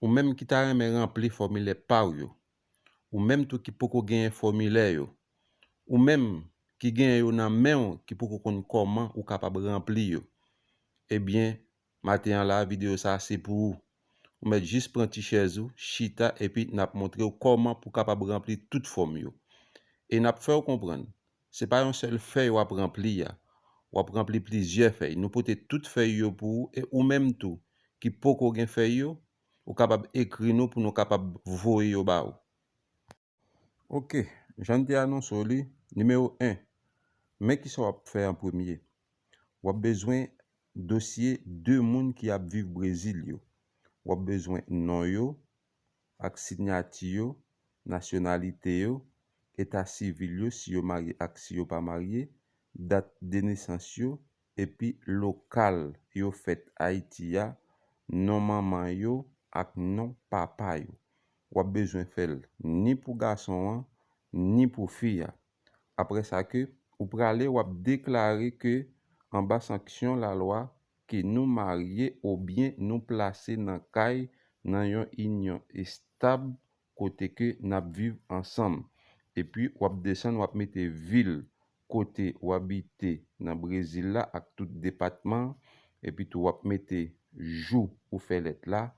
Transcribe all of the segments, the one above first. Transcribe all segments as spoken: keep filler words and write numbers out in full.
Ou menm ki ta renmen ranpli fòmilè pa w yo. Ou menm tou ki poko genyen fòmilè yo. Ou menm ki genyen yo nan men w ki poko konn kòman ou kapab ranpli yo. Ebyen, maten an la, videyo sa a se pou ou. Ou mèt jis pran ti chèz ou, chita, epi n ap montre w kòman pou w kapab ranpli tout fòm yo. E n ap fè w konprann, se pa yon sèl fèy w ap ranpli a. W ap ranpli plizyè fèy. Nou pote tout fèy yo pou ou, e ou menm tou, ki poko gen fèy yo, ou kapab ekri nou pou nou kapab voye yo ba ou. Ok, jan n te anonse w li, nimewo en, men kisa w ap fè an premye. W ap bezwen dosye de moun ki ap viv Brezil yo. W ap bezwen non yo ak siyati yo, nasyonalite yo, eta sivil yo, si yo marye ak si yo pa marye, dat de nesans yo, epi lokal yo fèt Ayiti a, non manman yo ak non papa yo. W ap bezwen fè l ni pou gason an, ni pou fi a. Apre sa ke ou prale, w ap deklare ke anba sanksyon lalwa ke nou marye oubyen nou plase nan kay nan yon inyon estab kote ke n ap viv ansanm. Epi w ap desann, w ap mete vil kote w abite nan Brezil la ak tout depatman, epi tou w ap mete jou ou fè lèt la,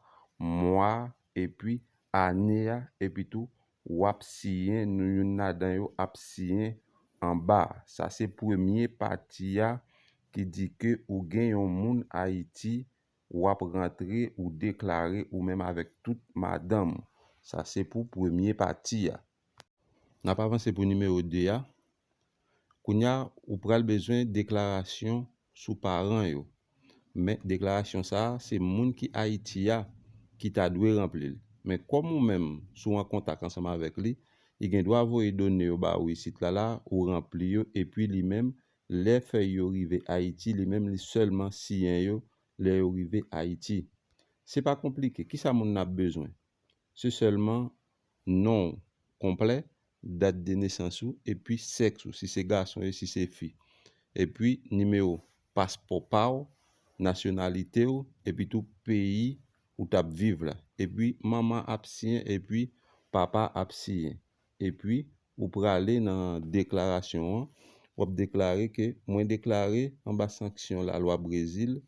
mwa, epi ane a, epi tou w ap siyen, nou youn ladan yo ap siyen anba a. Sa se premye pati a ki di ke ou gen yon moun Ayiti, w ap rantre, ou deklare ou menm avèk tout madanm ou. Sa se pou premye pati a. N ap avanse pou nimewo de a. Kounye a, ou pral bezwen deklarasyon sou paran yo. Men deklarasyon sa a, se moun ki Ayiti a ki ta dwe ranpli l. Men kòm ou menm, si w an kontak ansanm avèk li, li gen dwa voye done yo ba ou isit la, la, ou ranpli yo, epi li menm, lè fèy yo rive Ayiti, li menm, li sèlman siyen yo lè yo rive Ayiti. Se pa konplike. Kisa moun nan ap bezwen? Se sèlman non w konplè, dat de nesans ou, epi sèks ou, si se gason e si se fi. Epi nimewo paspò pa w, nasyonalite w, epi tou peyi ou t ap viv la. Epi manman ap siyen, epi papa ap siyen. Epi ou prale nan deklarasyon an, w ap deklare ke mwen deklare anba sanksyon lalwa Brezil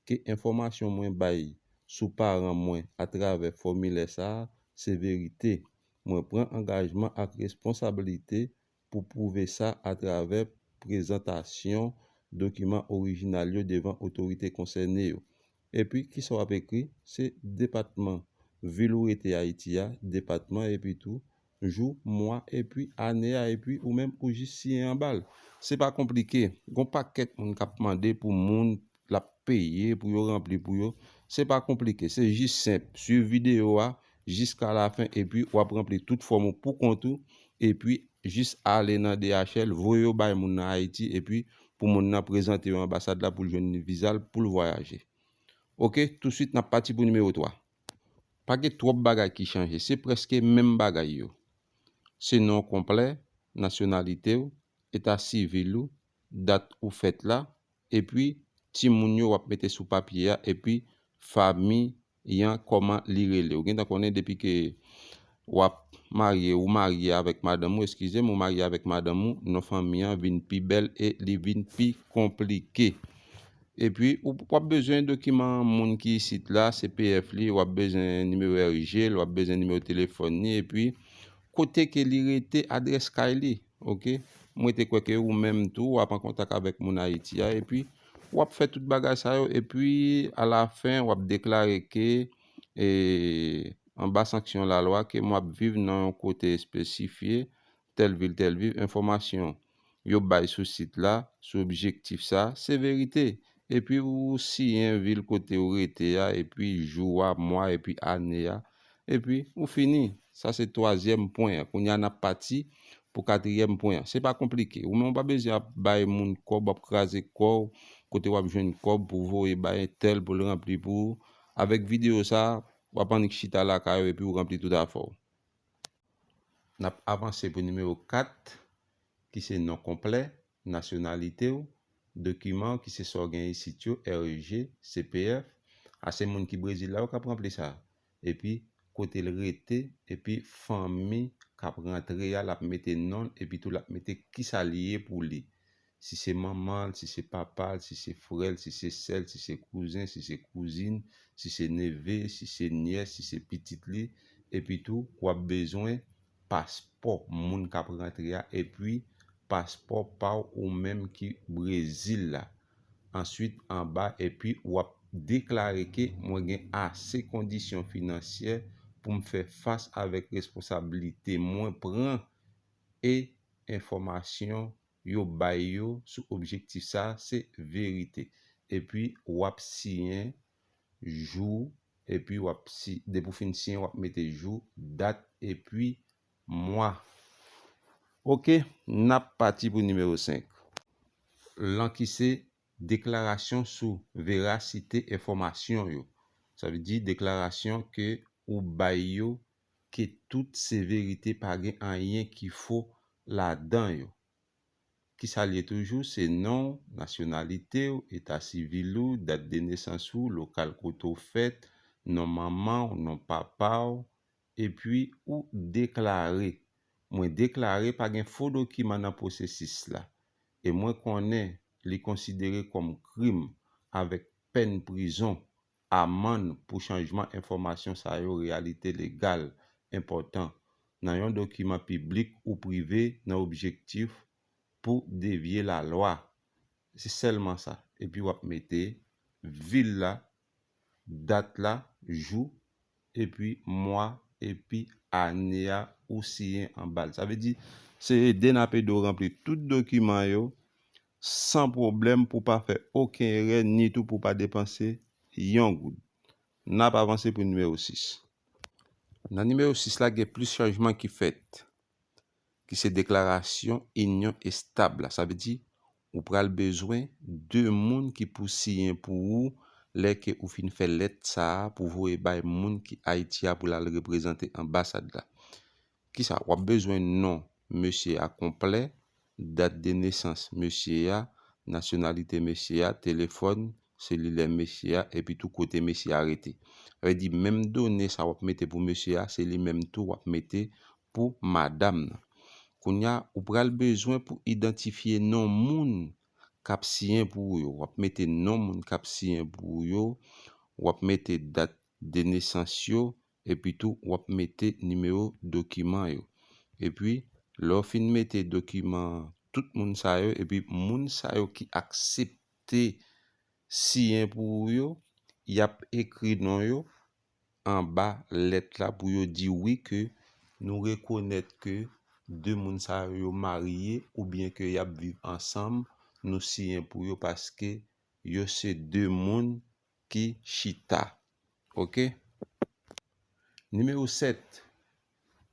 ke enfòmasyon mwen bay sou paran mwen atravè fòmilè sa a se verite. Mwen pran angajman ak responsablite pou pwouve sa atravè prezantasyon dokiman orijinal yo devan otorite konsène yo. Epi, kisa w ap ekri? Se depatman, vil ou rete Ayiti a, depatman, epi tou jou, mwa, epi ane a, epi ou menm ou jis siyen anba l. Se pa konplike. Gon pakèt moun k ap mande pou moun l ap peye pou yo ranpli pou yo. Se pa konplike, se jis senp. Swiv videyo a jiska lafen, epi w ap ranpli tout fòm ou pou kont ou, epi jis ale nan D H L, voye yo bay moun nan Ayiti, epi pou moun nan prezante yo anbasad la pou l jwenn viza l pou l vwayaje. Ok, tousuit n ap pati pou nimewo twa. Pa gen twòp bagay ki chanje, se prèske menm bagay yo. Se non konplè, nasyonalite w, eta sivil ou, dat ou fèt la, epi timoun yo w ap mete sou papye a, epi fanmi an kòman li rele. Ou gentan konnen depi ke w ap marye, ou marye avèk madanm ou, eskize m, ou marye avèk madanm ou, non fanmi an vin pi bèl e li vin pi konplike. Epi, ou, w ap bezwen dokiman moun ki isit la, C P F li, w ap bezwen nimewo R G l, w ap bezwen nimewo telefòn li, epi kote ke li rete, adrès kay li, ok? Mwen te kwè ke ou menm tou, w ap an kontak avèk moun Ayiti a, epi w ap fè tout bagay sa yo, epi alafen, w ap deklare ke, e, anba sanksyon lalwa, ke mwen ap viv nan yon kote espesifye, tèl vil, tèl vil, enfòmasyon yo bay sou sit la, sou objektif sa, se verite. Epi ou siyen vil kote ou rete a, epi jou a, mwa, epi ane a, epi ou fini. Sa se twazyèm pwen an. Kounye a n ap pati pou katriyèm pwen an. Se pa konplike. Ou menm ou pa bezwen ap bay moun kòb, w ap kraze kò w, kote w ap jwenn kòb pou voye bay entèl pou l ranpli pou ou. Avèk videyo sa, w ap annik chita lakay ou epi ou ranpli tout afè w. N ap avanse pou nimewo kat, ki se non konplè, nasyonalite w, dokiman w ki se sa w gen isit yo, R G, C P F, a se moun ki Brezil la yo k ap ranpli sa. Epi kote l rete, epi fanmi k ap rantre a, l ap mete non l, epi tou l ap mete kisa l ye pou li. Si se manman l, si se papa l, si se frè l, si se sè l, si se kouzen, si se kouzin, si se neve, si se nyès, si se pitit li, epi tou w ap bezwen paspò moun k ap rantre a, epi paspò pa w ou menm ki Brezil la. Answit, anba, epi w ap deklare ke mwen gen ase kondisyon finansyè pou m fè fas avèk responsablite mwen pran e enfòmasyon yo bay yo sou objektif sa a, se verite. Epi w ap siyen jou, epi w ap si, depi w fin siyen, w ap mete jou, dat, epi mwa. Oke, n ap pati pou nimewo senk. Lan ki se deklarasyon sou verasite enfòmasyon yo. Sa vle di deklarasyon ke ou bay yo ke tout se verite, pa gen anyen ki fo ladan yo. Kisa l ye toujou? Se non w, nasyonalite w, eta sivil ou, dat de nesans ou, lokal kote w fèt, non manman w, non papa w, epi ou deklare. Mwen deklare pa gen fo dokiman nan pwosesis la. E mwen konnen li konsidere kòm krim avèk pèn prizon, amann pou chanjman enfòmasyon sa yo reyalite legal enpòtan nan yon dokiman piblik ou prive nan objektif pou devye lalwa. Se sèlman sa. Epi w ap mete vil la, dat la, jou, epi mwa, epi ane a ou siyen anba l. Sa vle di, se ede n ap ede w ranpli tout dokiman yo san pwoblèm pou w pa fè okenn erè, ni tou pou w pa depanse yon goud. N ap avanse pou nimewo sis. Nan nimewo sis la, gen plis chanjman ki fèt, ki se deklarasyon inyon estab la. Sa vle di, ou pral bezwen de moun ki pou siyen pou ou lè ke ou fin fè lèt sa a pou voye bay moun ki Ayiti a pou l al reprezante anbasad la. Kisa? W ap bezwen non mesye a konplè, dat de nesans mesye a, nasyonalite mesye a, telefòn selilè mesye a, epi tou kote mesye a rete. Sa vle di, menm done sa w ap mete pou mesye a, se li menm tou w ap mete pou madanm nan. Kounye a, ou pral bezwen pou idantifye non moun k ap siyen pou ou yo. W ap mete non moun k ap siyen pou ou yo, w ap mete dat de nesans yo, epi tou w ap mete nimewo dokiman yo. Epi, lè w fin mete dokiman tout moun sa yo, epi moun sa yo ki aksepte siyen pou ou yo, y ap ekri non yo anba lèt la pou yo di wi ke nou rekonèt ke de moun sa yo, yo marye oubyen ke y ap viv ansanm, nou siyen pou yo paske yo se de moun ki chita. Oke? Nimewo sèt.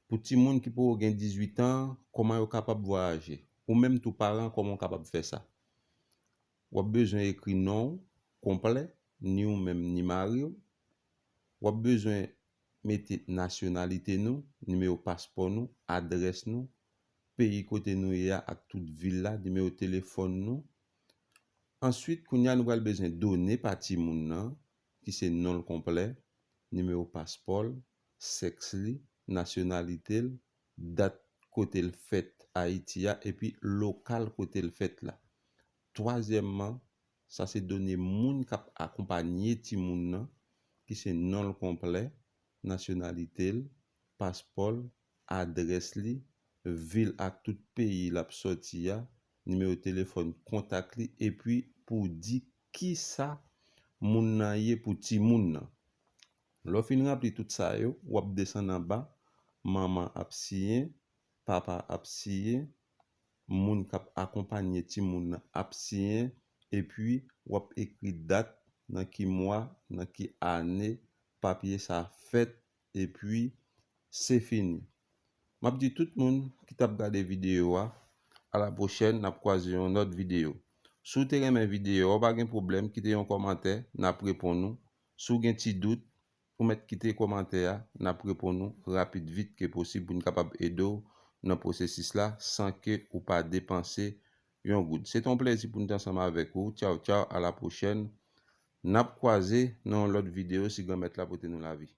Pou timoun ki poko gen dizuit an, kòman yo kapab vwayaje? Ou menm tou paran, kòman w kapab fè sa? W ap bezwen ekri non w konplè, ni ou menm ni mari w. W ap bezwen mete nasyonalite nou, nimewo paspò nou, adrès nou, peyi kote nou ye a ak tout vil la, nimewo telefòn nou. Answit, kounye a nou pral bezwen done pa timoun nan, ki se non l konplè, nimewo paspò l, sèks li, nasyonalite l, dat kote l fèt Ayiti a, epi lokal kote l fèt la. Twazyèmman, sa se done moun k ap akonpanye timoun nan, ki se non l konplè, nasyonalite l, paspò l, adrès li, vil ak tout peyi l ap sòti a, nimewo telefòn kontak li, epi pou di kisa moun nan ye pou timoun nan. Lè w fin ranpli tout sa yo, w ap desann anba, manman ap siyen, papa ap siyen, moun k ap akonpanye timoun nan ap siyen, epi w ap ekri dat, nan ki mwa, nan ki ane papye sa fèt, epi se fini. M ap di tout moun ki t ap gade videyo a, a la pwochèn, n ap kwaze yon lòt videyo. Si w te renmen videyo a, pa gen pwoblèm, kite yon kòmantè, n ap reponn ou. Si w gen ti dout, ou mèt kite kòmantè a, n ap reponn ou rapid vit ke posib pou n kapab ede w nan pwosesis la san ke ou pa depanse yon goud. Se te yon plèzi pou n te ansanm avèk ou. Tchaw, tchaw, a la pwochèn. N ap kwaze nan yon lòt videyo si Granmèt la pote nou lavi.